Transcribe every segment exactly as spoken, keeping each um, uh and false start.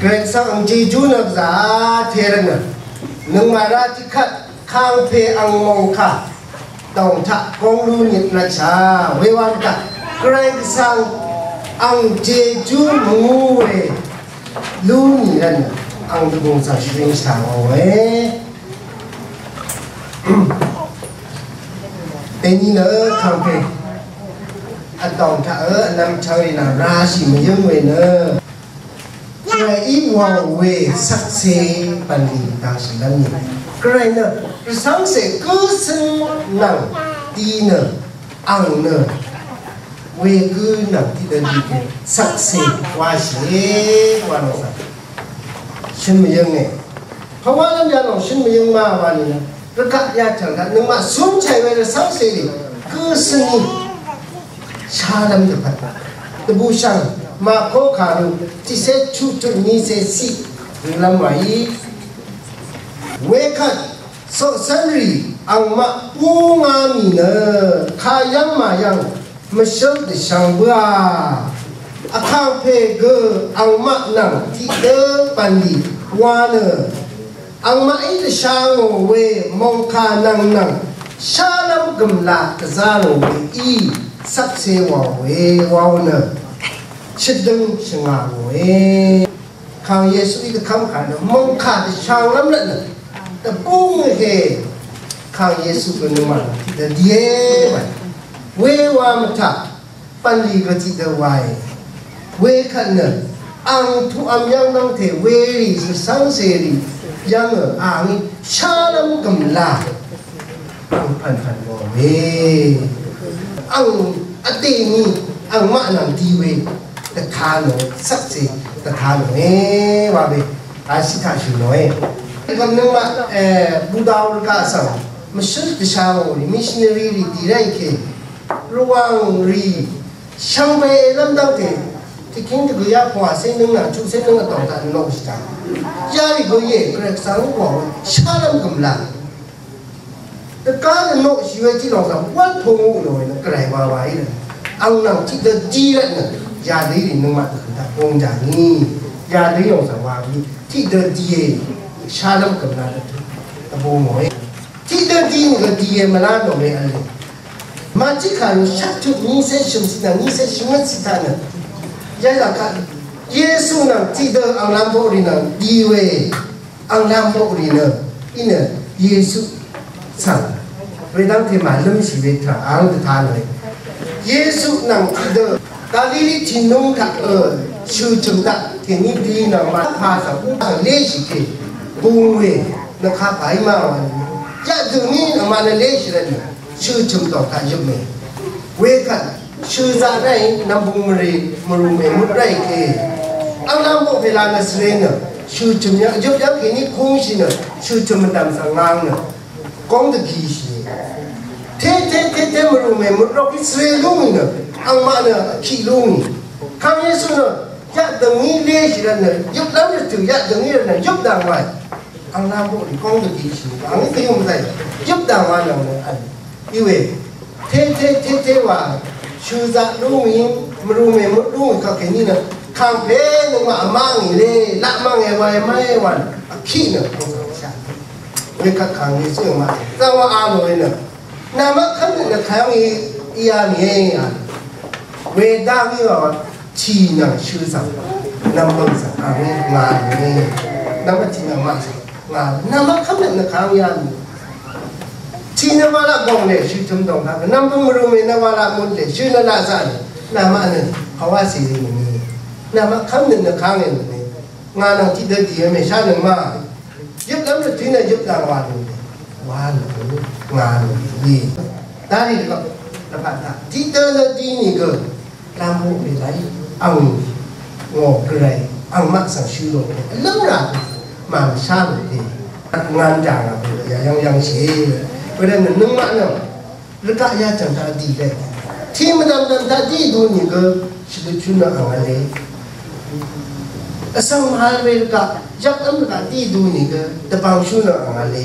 Gvray svng ang jejú nø vzà tèrvt nø nøngmaq rá tiqkvt kàngpè ang mòngkà dòng taq góng lú nit rvtshà. Wewa mvtaq Gvray svng ang jejú mvngú we lú nì rvt nø ang dvgùng svng shvring shà ngò we. Dèní nø kàngpè vdòng taq ø vnvm chvngrì nà rashì mvyǿng we nø Gvray í wàò we shvkse bv̀nlì dvshì lv́m nì. Gvray nø rvcv́ngcè gǿ cǿn nvng di nø ang nø we gǿ nvng tiqdø di ke shvkse washìe wa lòng svng shøn mvyǿnge. Pvwá lv́m yalòng shøn mvyǿng ma wa nìnø rvgaq yatø̀ng taq nøngmaq cúnshàì we rvcv́ngcèrì gǿ cǿn nì. Shálv́m dvpvt dvbùshv̀ng Màkó kàru tiqcé chuq tut nícé ciq rø̀lv́m wàí. Wekvt coqcv́nrì angmaq búngá mì nø kayv́ng màyv̀ng mvshǿl dvshvng bǿà. Vkàngpè gø angmaq nvng tiqdǿ bv̀nlì wa nø angmaqí dvsha ngò we mòngkà nvng nvng shálv́m gø̀mlaq dvzá ngò we í shvkse wàò we waò nø shvdøng shvngà ngòe. Kàng Yesuí dvkv́m kà nø mòngkà dvsha ngv́m rvt nø dvbúng he. Kàng Yesu gø nøngmaq dvdie wa we wa mvtaq bv̀nlì gø tiqdø wae. Wekvt nø ang tuqvm yv́ng dv́ngte werì svcv́ngcèrì yv́ngø angí shálv́m gø̀mlà ang pv̀npv̀n ngò we. Ang vdèní angmaq nvng di we dvta nò shvkse dvta nòe wa we. Ashí taq shø̀ nòe. Gv̀m nøngmaq Buddha rvgaq svng mvshǿl dvsha ngò rì missionary rì dì ráì ke Rvwàng rì shvngbe lv́m dv́ngte tiqkíng dvgø yá pvwà cé nǿng nà chuq cé nǿng vdòng taq noqshì taq. Yarì gø yè Gvray Gvsvng wà we shálv́m gø̀mlà. Dvgá nø noqshì we tiq lòng svng wv́n pungú nò we nø Gvray wa wa í rvt. Ang nvng tiqdø dí rvt nø yadø í rì nøngmaq dvhø̀ taq pung jà ngí. Yadø í lòng svng wa ngí tiqdø dìe shálv́m gø̀mlà dvbù mòe. Tiqdø dì nø dìe mvlá nò we v̄le. Màtiq kàru shvt tut nícé shø̀m cit nvng nícé shvngøt cit taq nø. Yalà kaq Yesu nvng tiqdø ang lamboqrì nvng di we. Ang lamboqrì nø í nø Yesu svng wedv́ngte màlǿmshì we tvrà ang dvta nø. Yesu nvng tiqdø Galili tìnung taq ø shø̀chø̀m taq kèní di nvng màpà svng ú svng léshì kè bung we nø kapà í ma wa nø. Yaqdø̀ngí nvng mànø léshì rvt nø. Shø̀chø̀m dòng taq yøpmè. Wekvt shø̀zaq ráì nv̀mbung mvrì mvrù mèmut ráì ke. Anglang boqpè la nø svre nø shø̀chø̀m yv́ng yøp yv́ng kèní kúngshì nø shø̀chø̀m mvdv̀m svng ngang nø góng dvgìshì. Té té té té mvrù mèmut rokí svre lúngì nø angmaq nø vkiq lúngì. Kang Yesu nø yaqdø̀ngí léshì rvt nø yøplv́m rvtø̀ yaqdø̀ngí rvt nø yøp dv̀ng waì. Ang nvng bok rì góng dvgì shì ang í dø yùng zàì yøp dv̀ng wa nvng nø vl í we. Té té té té wa shø̀zaq lú mì mvrù mèmut lú mì kaq kèní nø kàngpè nøngmaq vmá ngì lé laq má ngì wa e má e wa vkiq nø kong svng shà. Wekvt kàng Yesu vmá zvng wa a lò e nø Namaq kv́mnøt nø kayv́ng í yà mìe yà. Wedá ngí wa tì nvng shø svng nvmbøng svng kàngí ngà mìe. Namaq tì nvng maq svng ngà namaq kv́mnøt nø kayv́ng yà mì. Tì nø wa laq gòng lè shø tøm dòng kaq nvmbøng mvrù mì nø wa laq mut lè shø nø laq zaq lè namaq nø pàwá cè lè mì. Namaq kv́mnøt nø kayv́ng è mì. Ngà nvng tiqdø dì mèshá nøngmaq. Yøp lv́m rvtø̄ nø yøp dv̀ng wà nò. Wà nò. Ngà nò. Wì. Darì lvp lvpat taq tiqdø nø dì nìgø. Lambo mèlái. Ang ngò gvray. Angmaq svng shø̄ lò. Lv́m rà. Màmshá lò dì. Ngan jà ngà bø yà yv́ng yv́ng shì. Wēdø nø nøngmaq nø. Rvgaq yachv̀ng taq dì lè. Tiq mvdv̀mdv̀m taq dì dū nìgø shvdø chún nø ang vle. Vsvng màvl we rvgaq yvklv́m rvgaq dì dū nìgø dvbvng shún nø ang vle.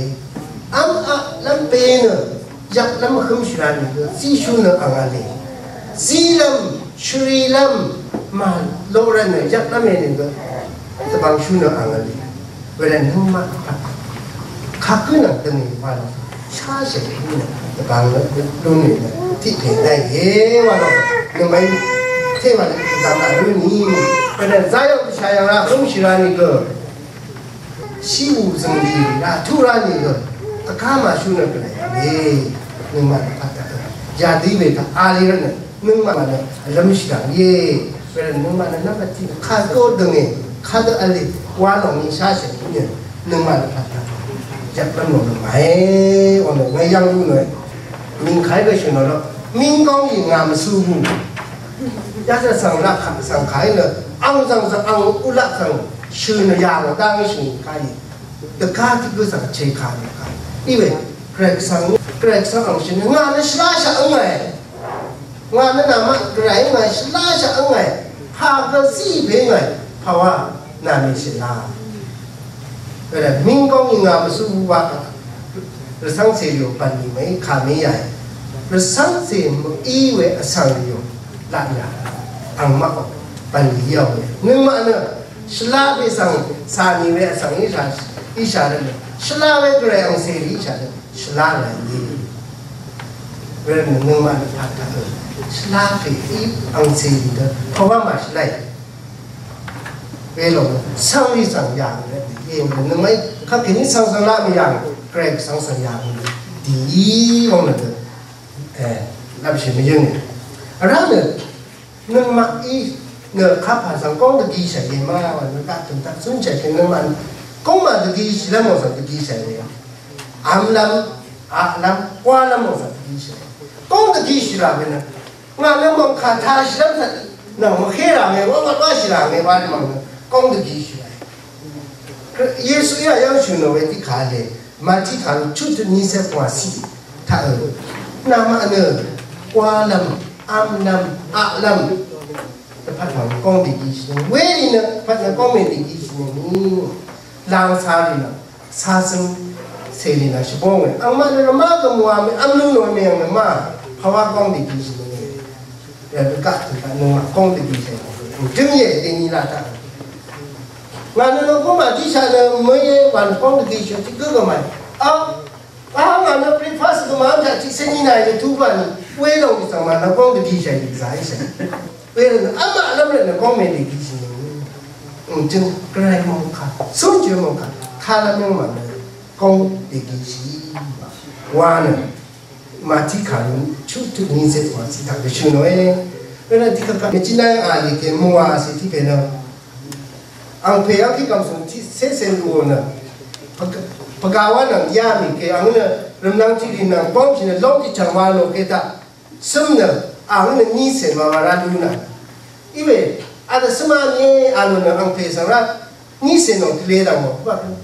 V́m aqlv́m pe nø yvklv́m vhǿm shvra nìgø zí shún nø ang vle. Zílv́m shvrilv́m màloqrvt nø yvklv́m e nìgø Tvbang shú nø ang vl í. Wervt nøngmaq kagǿ nvng dvngì wa lòng shá shèk í nø tvbang lún í nø tiq pè dv́ngì wa lòng nøngmaqí té wa nø tvbang laq rǿ nì. Wervt nø zayv́ng dvshà yv̀ng ra hǿmshì ra nìgø shí ù zø̀ng lì rà tuq ra nìgø vká màshú nø gvray vl í. Nøngmaq nø pàtaq yadø í we taq a lì rvt nø nøngmaq nø vlv́mshì dv̀ng íe. Wervt nøngmaq nø nvmbat tiq kagǿ døngì kadø vl í wa lòng nì shá shèk í nø nøngmaq nø pàtaq yv̀ng lòng nø màe. Ò nø ngà yv̀ng lú nø mìngkàí gø shø̀n nò ló mìngkóng í ngà mvsú bù. Yadø svng laq kaq svng kàí nø ang svng svng ang ulaq svng shø̀n nø yà ngà dv́ngí shø̀n kàí. Dvgá tiq gø svng chèkà nø kàí. Í we Gvray svng Gvray svng ang shø̀n nø ngà nø shvlá shaq ǿngàe. Ngà nø nàmaq Gvray ngà shvlá shaq ǿngàe. Pà gø zí pè ngàe. Pàwá nà mèshø̀n la. Gvray mìngkóng í ngà mvsú wa kaq. Rvcv́ngcè lìò bv̀n nì mèí kà mèí yàe. Rvcv́ngcè mø̀í we vsvng lìò laq yà. Angmaq bv̀n nì yàò we. Nøngmaq nø shvlá we svng cà nì we vsvng íshà íshà rvt nø. Shvlá we Gvray angcè lì íshà rvt nø. Shvlá rà íe. Wervt nø nøngmaq nø pàtaq shvlá we í angcè lì dø. Pàwá màshvlá í. Welòng svng rì svng yàng nø dìe nø nøngmaqí kapkèní svng svng laq mvyàng Gvray svng svng yàng nø dìí wvng nø dø. E, lvpshì mvyǿng nø. Vrá nø nøngmaqí nø kapà svng góng dvgishàìe ma wa nø daq tø̀m daq zúnshàìke nøngmaq góng mà dvgishì lv́m wvng svng dvgishàìe. Vmlv́m, aqlv́m, gwálv́m wvng svng dvgishàìe. Góng dvgishì rà we nø Ngà nø mòngkà tashìlv́m taq nvng mvhé rà ngè wá wá wáshì rà ngè wa nø mv̀ng nø góng dvgì shì rà. Yesu yà yv́ng shø̀n nò we tiq kà lè Màtí kàru chuq tut nícé pvngwà ciq taq ø. Namaq nø gwálv́m, vmlv́m, aqlv́m dvpvt nvng góng dvgì shì nò. Werì nø dvpvt nø góng mè dvgì shì nò. Làng sà rì nø Sasøng cèlì nà shvbóngì. Angmaq nø rvmá gvmwà mì vmlú nò mì ang nø ma. Pàwá góng dvgì shì nò mì. Rvgaq tø̀gaq nø ma góng dvgì shì nò. Jǿng yè dèni laq taq. Ngà nø nò góng mà dí shaq nø mø̀í yé wà nò góng dvgì shì tiq gǿ gvmà. A, a ngà nø breakfast gvmà vm shaq tiq cé ní nà yè tū gvmà nì. Wé lòng dì svng mà nø góng dvgì shì nì zà í shì. Wervt nø vmaqlv́m rvt nø góng mèdègishì nø. Ǹjøng gvray mòngkà, sóngjø mòngkà, kálv́m yv́ng mànø góng dègishì. Wa nø, màtí kàrú, chuq tut ní zet wa cì taq dvshø̀ nòe. Wervt nø tiqkvt kaq, mèjínlá yv́ng a lì kè mvwà cì tiq pè nø. Angpè yv́ng tiq gv̀msùng tiq cé cèn lùò nø. Pvga-, pvga wá nvng yá mì kè ang nø, rvmnvng tiq rì nvng góng shì nø lóng tiq chv̀ng wa lò kè taq. Søm nø, ang nø ní cèn wa wa rá lú nà. Iwe, a dø søm a mì a lò nø angpè svng rá, ní cèn lòng tvle dv̀ng mò.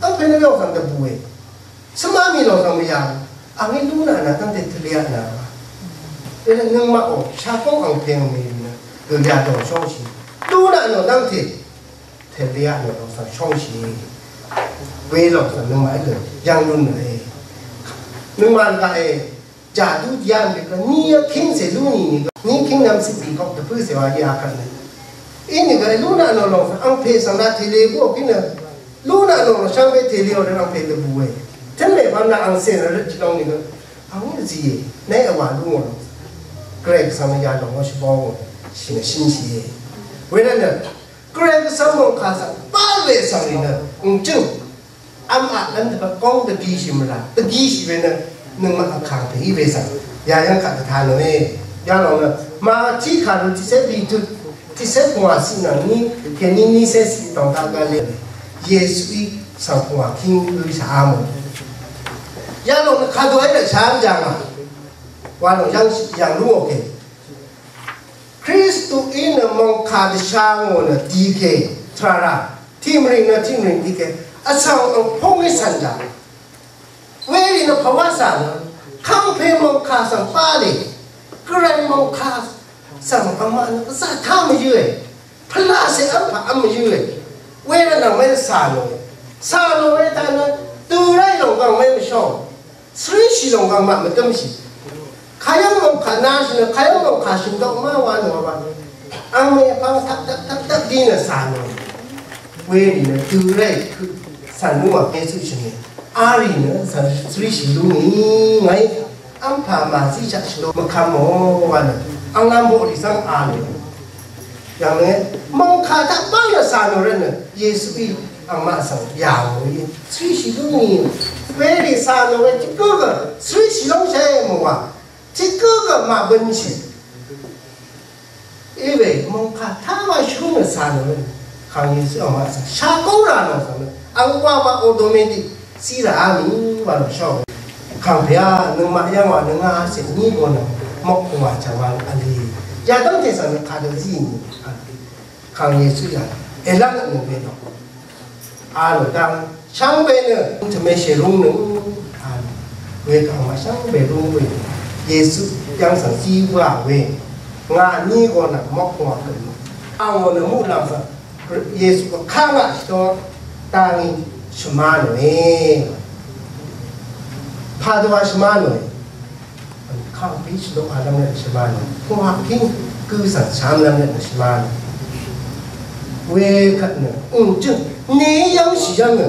Angpè nø lòng svng dvbùe. Søm a mì lòng svng mvyà. Ang í lú nà nà dv́ngte tvle nà wa. Iwe nø nøngmaq ò, shagóng angpè ang mè nø, gø ya dòng shóngshì. Lú nà nò dv́ngte, tvle nò lòng svng shóngshì. We lòng svng nøngmaq í gø, yv̀ng lún nø e. Nøngmaq gaq e, Jàdú dìá nìgø ní yv́ng kíng cè lú nìnìgø ní kíng nvm cì bì gok dvpǿ cè wa yà kvt nø. Inìgø lú naq nò lòng svng angpè svng naq tèlè bú òkí nø. Lú naq nò lòng shvngbe tèlè ò rvt angpè dvbùe. Tǿn mè bam naq ang cè nø rvt jì long nìgø. Ang í zìe. Nèí vwà lú ngò lòng. Gvray Gvsvng nø yà lòng wà shvbong ngò. Shì nø shín shìe. Wenvt nø. Gvray Gvsvng mòngkà svng bá lè svng rì nø. Ǹjøng. Vm aq lv́m dvpvt góng dvgishì mvrà, dvgishì we nø, nøngmaq vkàng pè í we svng, yayv́ng kaq dvta nòe, yalòng nø, Màtí kàru tiqcé bì tut, tiqcé pungwà ciq nvng ní, kèní nícé ciq tòng taq gvle, Yesuí svng pungwà kíng gǿ shà á mò. Yalòng nø kàdwàí rvt shà v́m jàngà, walòng yv́ng, yv̀ng lúngò kè. Kristuí nø mòngkà dvsha ngò nø dike, tvrara, tiq mvring nø tiq mvring dike, vsvng angpóng í cv̀n jà. Werì nø pvwá cà nø, kangpe mòngkà svng pálì, gvray mòngkà svng vmaq nø vzá tá mvyǿe, pvlacè v́mpaq v́m mvyǿe, wervt nvng mé cà nòe, cà nòe taq nø, dø ráì lòng gv̀ng mé mvshóng. Svrishì lòng gv̀ng maq mvdǿmshì. Kayv́ng lòng kà nashì nø, kayv́ng lòng kà shø̀n dok má wa nø wa. Angmè pvng taq taq taq taq dí nø cà nø. Werì nø dø ráì kø cv̀n lúngwà Yesu shø̀n nø. Arì nø cv̀n svríshì lúngì ngàí. V́mpà màzíshaq shvlo mvkvm mò wa nø. Ang nvm boqrì cv́ng a nø. Yv̀ng nø mòngkà taq bá nø cà nò rvt nø. Yesuí angmaq svng yà ngò í. Svríshì lúngì. Werì cà nò we tiq gǿ gø svríshì lóngshì mò wa. Tiq gǿ gø màbønshì. Iwe mòngkà táwa shú nø cà nø we. Kàng Yesu angmaq svng shagóng rà nò svng nø. Ang wa wa automatic. Sira ami wa lo shao. Kang pia nung ma yang wa nung a se ni go na. Mok wa cha wa ali. Ya dang te sa na ka de zi ni. Kang Yesu ya. E la nung be no. A lo dang shang be ne. Te me she rung nung. A lo. We kang ma shang be rung we. Yesu yang sang si wa we. Nga ni go na mok wa ke. Ang wo ne mu lam sa. Yesu kà kà ngà shvtó tangí shvmá nòe. Padwa shvmá nòe. Kàngpí shvdok alam rvt shvmá nòe. Pungwà kíng gø svng shvmá nòe. Wekvt nø ung jøng ne yv́ng shì yv́ng nø.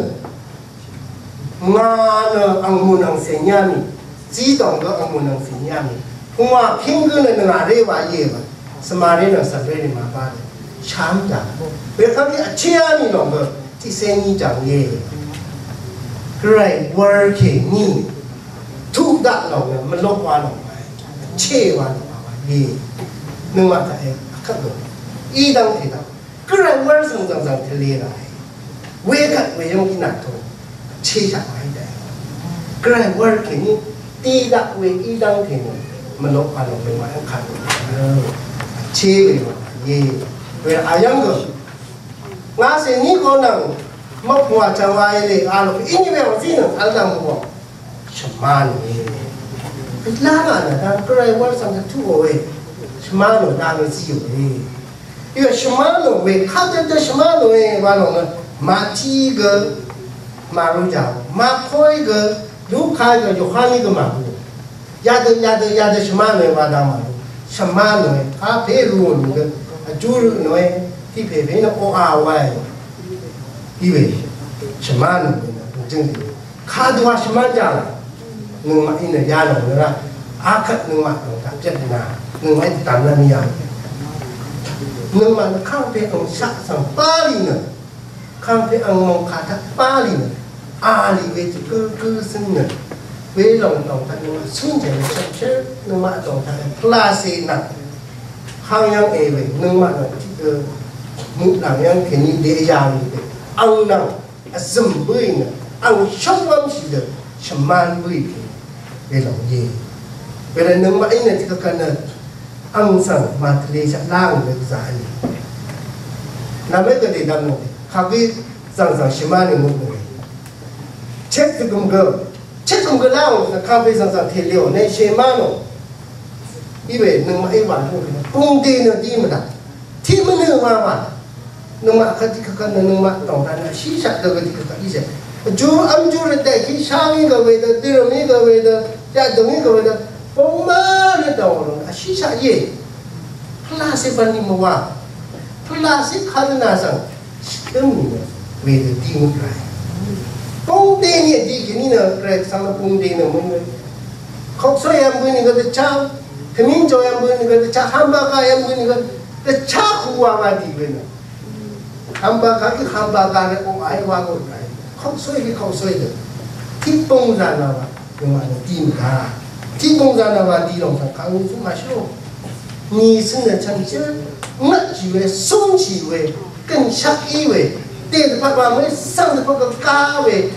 Ngà nø ang mùn ang sènyá mì. Zí dòng gø ang mùn ang sènyá mì. Pungwà kíng gø nø ngà ré wa íe wa. Svmaré nø svmaré nø màbá dø. Shám dà. Wekvt kí vché á mì lòng gø. Tiqsé ní jàng íe. Gvray wur kèní. Tuq daq lòng nø mvloq wa lòng wa. Vché wa lòng wa íe. Nøngmaq taq e. Vkvt gø. Í dv́ngte daq. Gvray wur svng zvng zvng tvle ràe. Wekvt weyv́ng í nà tong. Cheshaq màí daq. Gvray wur kèní tiqdaq we í dv́ngte nø. Mvloq vlòng we màí kà. Che we màí. We ayv́ng gø. Ngàcè ní go nvng. Mvpùngwà chv̀ngwà ílè alò. Íní we wà zí nøng vl dv̀ng mvwà. Shvmán we. Vlá ngà nø dv̀ng Gvray wur svng dvtuq we. Shvmán we dv̀ng we zí we. Yø shvmán we, kadø dø shvmán we, wa lòng nø, Mati gø, Maruja, Makoi gø, Lukai gø, Yohani gø, Maru. Yadø, yadø, yadø shvmán we, wa dang Maru. Shvmán we, a pè ru nø gø, a ju ru nø we, ti pè pè nø o a wa e. Iwe, shvmán we nø, jøng di. Kadø wa shvmán jang. Nøngmaq í nø yalòng nø rá. Akvt nøngmaq lòng taq jvt na. Nøngmaq í taq na mì yàng. Nøngmaq nø kangpe ang shaq svng bali nø. Kangpe ang mòngkà taq bali nø. Ali we tø gø gø svng nø. We lòng lòng taq nøngmaq svng jvt nø shvng shvng nøngmaq lòng taq pla se na. Hang yàng e we nøngmaq nø tø gø. Mø lang yàng kèní de yàng we. Ang nvng. Vzø̀m bǿì nø ang shv́ngwv́mshì dø shvmán bǿì kì we lòng íe. Wervt nøngmaq í nø tiqkvkvt nø ang svng màtvleshaq lá ngò we gvzà íe. Nvmé gvdè dvm nò kagǿ zv̀ngzv̀ng shvmán nø møt nò we. Chek dvgø̀m gø, chek dvgø̀m gø lá ngò nø kagǿ zv̀ngzv̀ng tèlèò ne shvmán nò. Iwe nøngmaq í wà lú bungde nø dí mvdaq. Tiq mvnø wa wa. Nøngmaq kaq tiq kaq nø nøngmaq tòng taq nø shishaq dø tiq kaq íse. Ju vm ju rvdaq ki shangí gø we dø, dø rvmí gø we dø, yadøngí gø we dø. Bongma rvdaq wa nø shishaq íe. Pvlase bvnni mvwa. Pvlase kadø nà svng. Shvtøm ni nø. We dø di mvdrai. Bongde ni di kini nø, rek sang bongde nø mvnwe. Koksoi yam bøni gø dvchá, Kvmincho yam bøni gø dvchá, Hambaka yam bøni gø dvchá kuwa wa di bøni. Hambaka ki Hambaka re o ai wa go kai. Koksoi ki koksoi de. Ti pong za na wa, yo ma ne ti mvga. Ti pong za na wa di lòng sang kang ni su ma shiro. Ni sun ne chang che, ngat chi we, sung chi we, kan shak i we. Te de pa wa me sang de pa ka ka we.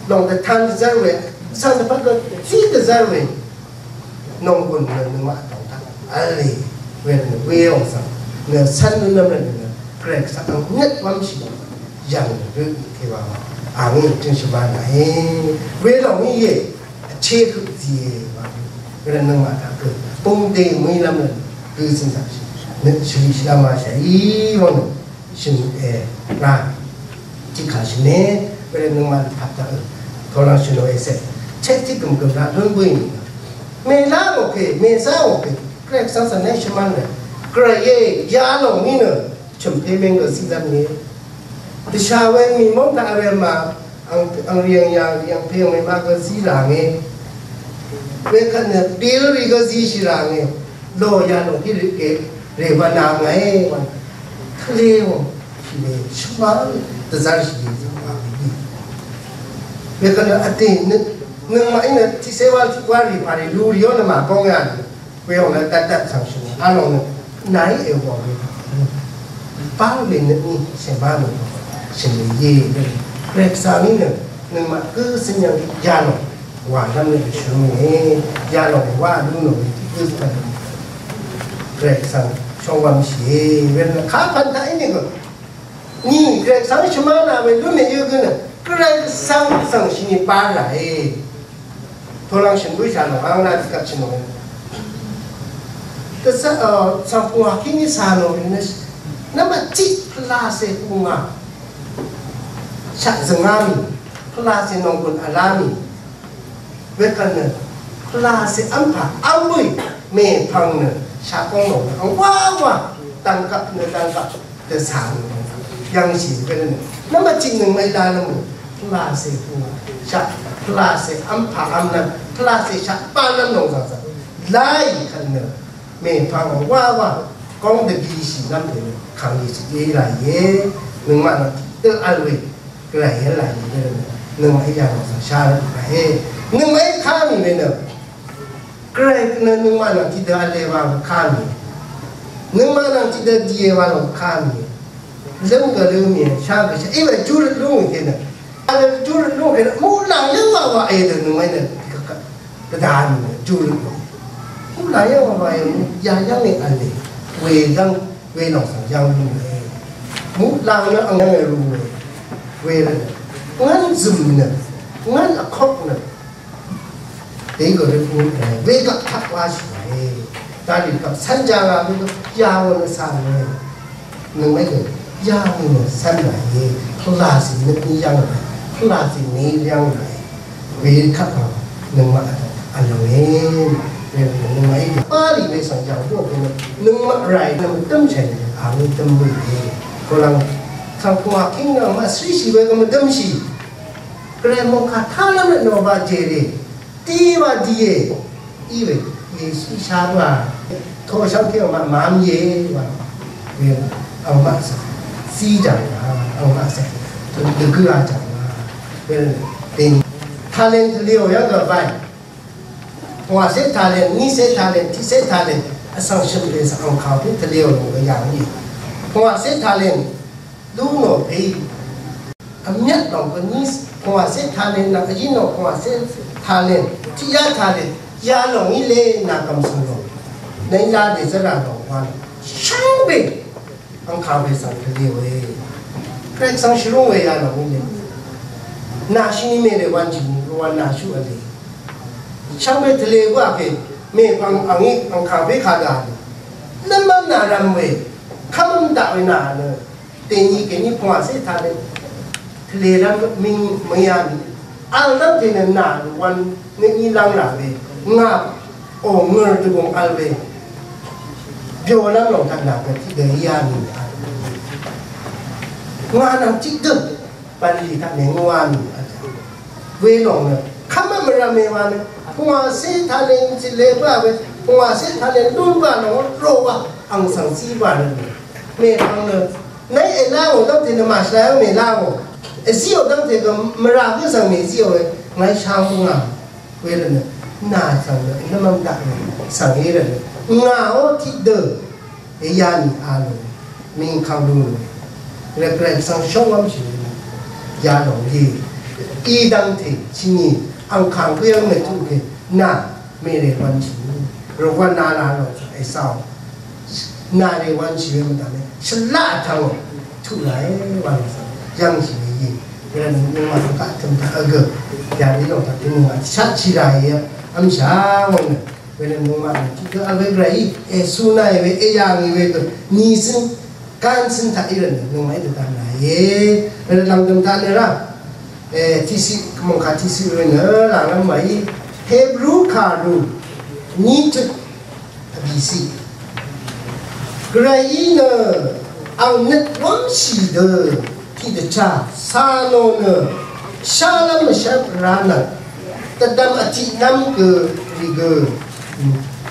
Lòng dvtan dvzv́r we, svng dvpvt gø zí dvzv́r we. Nònggùn nø nøngmaq dòng taq vl we nø we òng svng nø cv́n nø nvm nø nø Gvray Gvsvng ngøt wv́mshì yv̀ng nø gø kèwà wa. Àng nø jø̀ngshì wa nàe. We lòng í íe. Vché høq zìe wa. We nø nøngmaq taq gø bungde mø̀í lv́m nø gø zø̀n zaqshì nø shvlishì lv́m wa shàí wv́ng nø. Shø̀n e rá tiqkà shø̀n e, wērvt nøngmaq lvpat daq ø tolvng shø̀n ò ècè chek tiq gø̀m gø̀m rá lún bǿì nìgø mèzá ngò kè, mèzá ngò kè, Gvray Gvsvng svng nè shvmán rè, Gvray e yalòng mí nø chø̀m pé mèng gø zí lv́m nìe. Dvshà we mì móng taq we mà ang ang rì ang yà rì ang pè ang we ma gø zí rà nge. We kvt nø bil rì gø zí shì rà nge. Lò yà lòng kí rì kè rè wa nà ngà e wa. Tvle wòng shì le shvmá dvzv́r shì le zí wa we. We kvt nø vtè nø nøngmaq í nø tiqsé wa wa rì pà rì lu rì yó nø mà góng yà rì. Weyòng nø dvt dvt svng shø̀n a lòng nø nàí èwòng we. Bá we nø í shèmá nø shø̀n we ye. Rek svng í nø nøngmaq gǿ svng yv̀ng yalòng wà lv́m nø shø̀n we. Yalòng wà lú nø we gǿ svng rek svng shòng wvm shì ye. We nø kà pvn taq í nø gø Ni Gvray Gvsvng shvmán a we lún mèyø gø nø Gvray Gvsvng svng shvni pà ràe. Tolang shø̀n bǿshà nò ang na dvgvp shvnò. Gvsvng, e, svng pungwà kí ni sa nò rì nø. Nvmbat tiq pvlacè pungwà. Shaq zvngá mì. Pvlacè nònggùn vlá mì. Wekvt nø pvlacè v́mpà v́m bǿì mèpvng nø shaqgóng lòng nø vwáwá dv̀ngkvp nø dv̀ngkvp dvcà nø yv̀ngshì wekvt nø nvmbat tiq nøngmaqí dálv́m nø pvlacè pvlacè shaq pvlacè v́mpà v́mlv́m pvlacè shaq bálv́m lòng zv̀ngzv̀ng láì kvt nø mèpvng vwáwá góng dvgishì lv́m pè nø kàngì shì ílàìe. Nøngmaq nø dø vl we Gvray yv́ng làì nìgø nøngmaqí yà lòng svng shá rvt ràe. Nøngmaqí ká mì we nø Gvray nø nøngmaq nvng tiqdø v̄le wa ngø ká mì. Nøngmaq nvng tiqdø dìe wa lòng ká mì. Lǿm gø lǿm mì shá gø shá. Í we júrøt lú ngì ke nø. V̄le júrøt lú ngì ke nø. Muqlàng yv́ng wa wa e dø nøngmaqí nø. Dvdv̀n júrøt lú. Muqlàng yv́ng wa wa e nø. Yà yv́ng e v̄le. Wezv́ng. Welòng svng yv́ng lúnge. Muqlàng nø ang yv́ng e lúnge. Wervt nø ngv́n zø̀m nø ngv́n vkok nø dèí gø røt ngøt ràe. Wegvp taq wáshì ràe. Dali gvp cv́n janga wegvp yawø nø cv̀n ràe. Nøngmaqí gø yawø nø cv́n ràe. Pvlacì nø yv́ng ràe. Pvlacì nø yv́ng ràe. Wekvt nøngmaq vdv̀ng vlòe. Wekvt nøngmaqí gø bali we svng jàng bǿò pè nø nøngmaq ràì nø mvdǿm chèn a we dǿm bǿì e. Kolang svng pungwà king nø mvsríshì we gø mvdǿmshì. Gvray mòngkà tálv́m nø nò wa jèrè. Tiq wa dìe. Í we Yesu shá bǿà. Toshv́ng tiq wa màmye wa. We angmaq svng. Zí jàng wa. Angmaq svng. Dvgǿ a jàng wa. We dèng. Talent liò yv́ng gø bai. Pungwàcé talent, nícé talent, tiqcé talent, vsvng shø̀m lè svng angkàng pè tvleo lò gø yà ngì. Pungwàcé talent, lú nò pè. Vmyvt lòng gø ní, pungwàcé talent nvng vjí nò pungwàcé talent, tiqyá talent, yà lòng í lé nà gv̀m svng lòng. Nèng yà dè zvra lòng wa lòng. Shvngbe. Angkàng we svng tvlewé. Gvray svng shvrúng we yalòng í lé. Nashì ni mèrè wvnshì ni rvwvn nashú vlé. Shvngbe tvlewé vpè mèpvng angí angkàng we kadà lé. Lv́mv́m nà rvm we. Kv́mv́m daq we nà nø. Dèní kèní pvngwàcé taq lé. Tvlé rvm ming mvyá ni. Vl dv́m tè nø nà rvwvn nø í lv́ng rà we. Ngà ò ngø̀r dvgùng vl we. Byò lv́m lòng taq nà gø tiq dø í yá ni. Ngà nvng tiq dø. Bv̀nlì taq mèngú wá ni. We lòng nø. Kv́mv́m mvrvm mèwà nø. Pvngwàcé taq lé tiq lé bǿà we. Pvngwàcé taq lé lún bǿà lòng rò wà. Ang svng zí bǿà nø. Mèpvng nø. Nèí èlá ngò dv́ngte nø màshvla yv́ng mèlá ngò. Èzíò dv́ngte gø mvrà gǿ svng mèzíò we, ngàí shá mv́ngà. Wervtnø, nà svng nø, nvmvm daq nø, svng í rvtnø. Ngà ó tiqdø, èyá nì a lò, mingkvng lú lò. Rvt rvt svng shóngv́mshì rvtnø, yalòng lì. Í dv́ngte, shìnì, angkàng gǿ yv́ng nø tuqke, nà, mèrè wv̄nshì, rvwv̄n nà lā lò, èsàò. Nà rè wv̄nshì we mvdv̀m e, shvlaq vtv̄ngò, tuq ràe, wa lò svng, yv̀ngshì we íe. Wervt nøngmaq svng kaq tø̀m taq vgø, yàrá lòng taq tø̀m nøngmaq shaqshì ràe, vmshà wv̄n nø, wervt nøngmaq nø, tiqdø vl we Gvray í, èsu nàì we, èyà ngì we gø, nìsøng, Gvn cøn taq í rvt nø nøngmaqí dvdvm ràe. Rvt lv̀ngdø̀m taq nø rá. E, tiqsiq, mòngkà tiqsiq rvt nø làngrvm màí. Hebru kàru. Ní tøt. Vbìsiq. Gvray í nø. Ang nøt wv́mshì dø. Tiqdvchá sá nò nø shálv́m mvshv́l vrá nvng dvdvm vtiqlv́m gø rì gø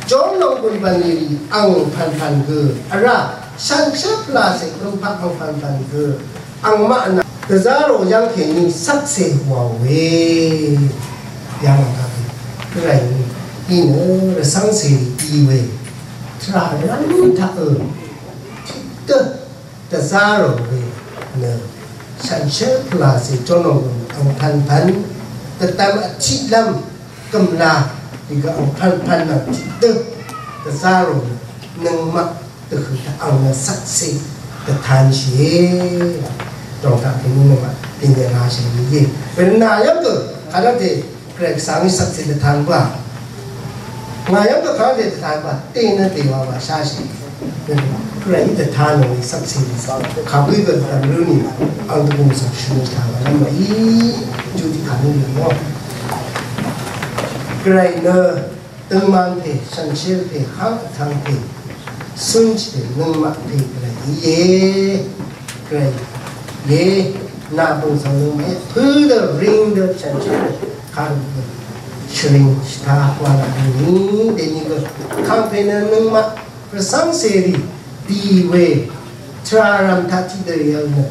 jórnònggùn bv̀nlì rì ang pv̀npv̀n gø vrá shànshér pvlacè gømpaq ang pv̀npv̀n gø angmaq nvng dvzá rò yv́ng kèní shvkse wàòe. Yalòng kaq gø gvray ní í nø rvcv́ngcèrì í we tvrà rv́m taq ø tiqdø dvzá rò we nø shànshér pvlacè jórnònggùn ang pv̀npv̀n dvdvm vtiqlv́m gø̀mla rì gø ang pv̀npv̀n nvng tiqdø dvzá rò nø nøngmaq dvhø̀ taq ang nø shvkse dvtanshìe. Dòng taq kèní nøngmaq dìnè lashì íe. Wenø nà yv́ng gø kadv́ngte Gvray Gvsvng í shvkse dvtan bǿà. Ngà yv́ng gø kadv́ngte dvtan bǿà. Dènø dèwà wà sháshì. Gvray í dvtan nò í shvkse dvtan. Kàbǿí gø dvtan rǿ nì. Ang dvgùng svng shø̀n taq wà lv́m màí. Júdì kàní nì mò. Gvray nø døngman pè, shànshér pè, háng vtvng pè, cúnshì pè, nøngmaq pè, Gvray íe. Gvray íe. Nà bø̀ng svng nøngmaq pǿ dø, ring dø, shànshér dø, kàrù dø, shvring shvta wa la dø ni, dèní gø. Kàngpè nø nøngmaq rvcv́ngcèrì dì we, tvrà rv̀m taq tiqdø yv̀ng nø.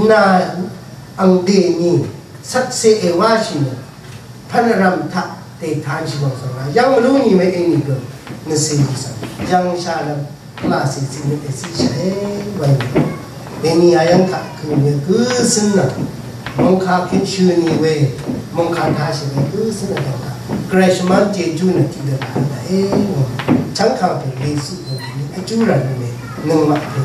Nà ang dèní, shvkse èwáshì nø. Pv̀n vrv̀m taq dètanshì lòng svng rá yv́ng mvlú nìmè ení gø nvcè svng yv́ng shálv́m pvlacè cìnø ècíshàe wàí. Ení ayv́ng kaq gø mè gǿ cǿn nvng mòngkà kèshø̀ nì we mòngkà tashì we gǿ cǿn nvng yv́ng kaq Gvray shvmán jejú nø tiqdø laq daqe wv̀ng chv́ng kàngpè Yesu gø kèní vjú rv̀n nìmè nøngmaq pè